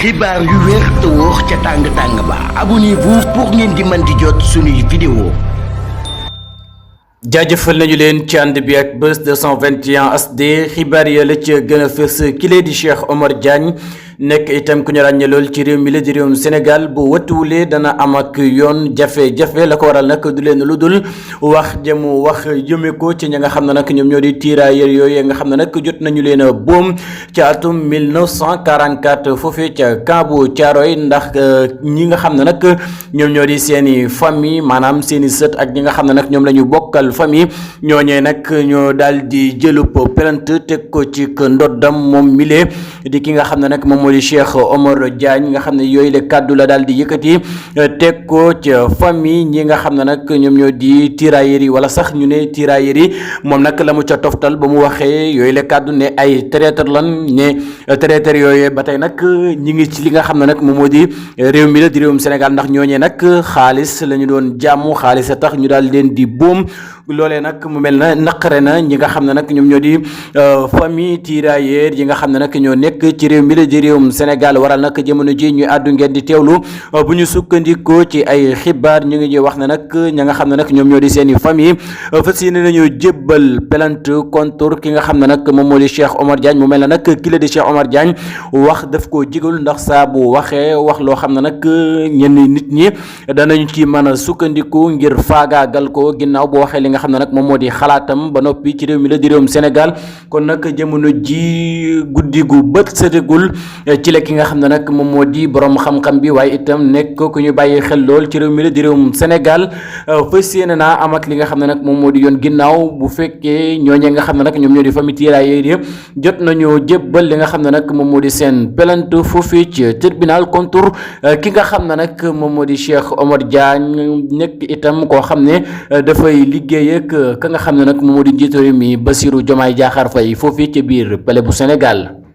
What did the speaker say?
xibaar yu wér te wóor ca tàng ba abonnez-vous pour ngeen di mën di jot suñuy vidéo. jaajëfal nañu leen ci ànd bi ak Buzz 221 HD xibaar ya la ci gën a fës kile di Cheikh Omar Diagne nekk itam ku ñu ràññee lool ci réew mi la di réewum Sénégal bu wëttuwulee dana am ak yoon jafe-jafe la ko waral nag du leen lu dul wax jëmu wax jëme ko ci ñi nga xam ne nag ñoom ñoo di tirailleurs yooyu nga xam ne nag jot nañu leen a boom ci atum 1944 foofee ca camp bu Thiaroye ndax ñi nga xam ne nag ñoom ñoo di seeni famille maanaam seeni sët ak ñi nga xam ne nag ñoom la ñu bokkal famille ñooñee nag ñoo daal di jëlup plainte teg ko ci ndoddam moom mile di ki nga xam ne nag moom moo di Cheikh Omar Diagne nga xam ne yooyu le kàddu la daal di yëkkati teg ko ci famille ñi nga xam ne nag ñoom ñoo di tirailleurs yi wala sax ñu ne tirailleurs yi moom nag la mu ca toftal ba mu waxee yooyu le kàddu ne ay traître lan ne traître yooyu ba tey nag ñi ngi ci li nga xam ne nag moom moo di réew mi la di réewum Sénégal ndax ñooñee nag xaalis la ñu doon jàmm xaalis a tax ñu daal leen di boom loolee nag mu mel na naqare na ñi nga xam ne nag ñoom ñoo di famille tirailleurs yi nga xam ne nag ñoo nekk ci réew mi la di réewum Sénégal waral nag jamono ji ñuy àddu ngeen di teewlu bu ñu sukkandikoo ci ay xibaar ñu ngi ñuy wax ne nag ña nga xam ne nag ñoom ñoo di seeni famille fas yéene nañoo jébbal plainte contre ki nga xam ne nag moom moo di Cheikh Omar Diagne mu mel na nag ki la di Cheikh Omar Diagne wax daf koo jigul ndax saa bu waxee wax loo xam ne nag ñenn nit ñi danañ ci mën a sukkandiku ngir faagaagal ko ginnaaw bu waxee li nga xam ne nag moom moo di xalaatam ba noppi ci réew mi la di réewum Sénégal kon nag jamono ji guddi gu bët sëtegul ci la ki nga xam ne nag moom moo di borom xam-xam bi waaye itam nekk ku ñu bàyyi xel lool ci réew mi la di réewum Sénégal fas yéene naa am ak li nga xam ne nag moom moo di yoon ginnaaw bu fekkee ñooñee nga xam ne nag ñoom ñoo di famille tirailleurs yëpp jot nañoo jébbal li nga xam ne nag moom moo di seen plainte foofii ci tribunal contre ki nga xam ne nag moom moo di Cheikh Omar Diagne nekk itam koo xam ne dafay liggéey ak ka nga xam ne nag moom moo di njiitu réew mi Bassirou Diomaye Diakhar Faye foofii ci biir palais bu Sénégal.